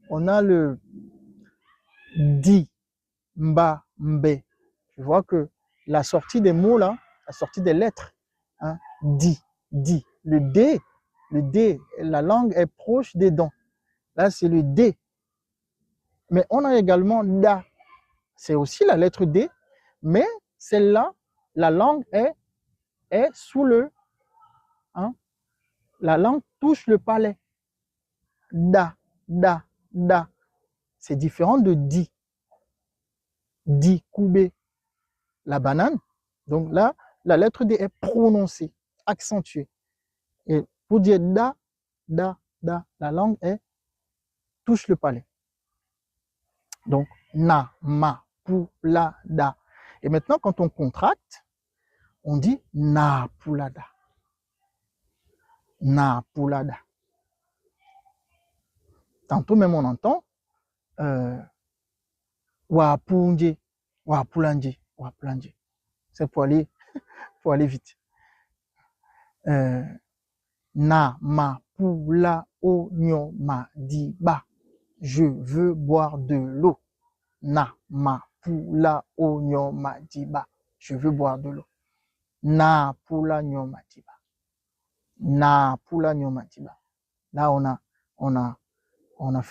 On a le di, mba, mbe. Tu vois que la sortie des mots là, la sortie des lettres, hein, di, di. Le D, la langue est proche des dents. Là, c'est le D. Mais on a également da. C'est aussi la lettre D, mais celle-là, la langue est sous le, hein, la langue touche le palais. Da, da, da. C'est différent de di. Di, koubé, la banane. Donc là, la lettre D est prononcée, accentuée. Et pour dire da, da, da, la langue touche le palais. Donc, na, ma, pu, la, da. Et maintenant, quand on contracte, on dit na, pu, la, da. Na, pu, la, da. Tantôt même, on entend wa punje, wa pulanje, wa pulanje. C'est pour aller vite. Na, ma, pu, la, o, nyo, ma, di, ba. Je veux boire de l'eau. Na, ma, pu, la, o, nyo, ma, di, ba. Je veux boire de l'eau. Na, pu, la, nyo, ma, di, ba. Na, pu, la, nyo, ma, di, ba. Là, on a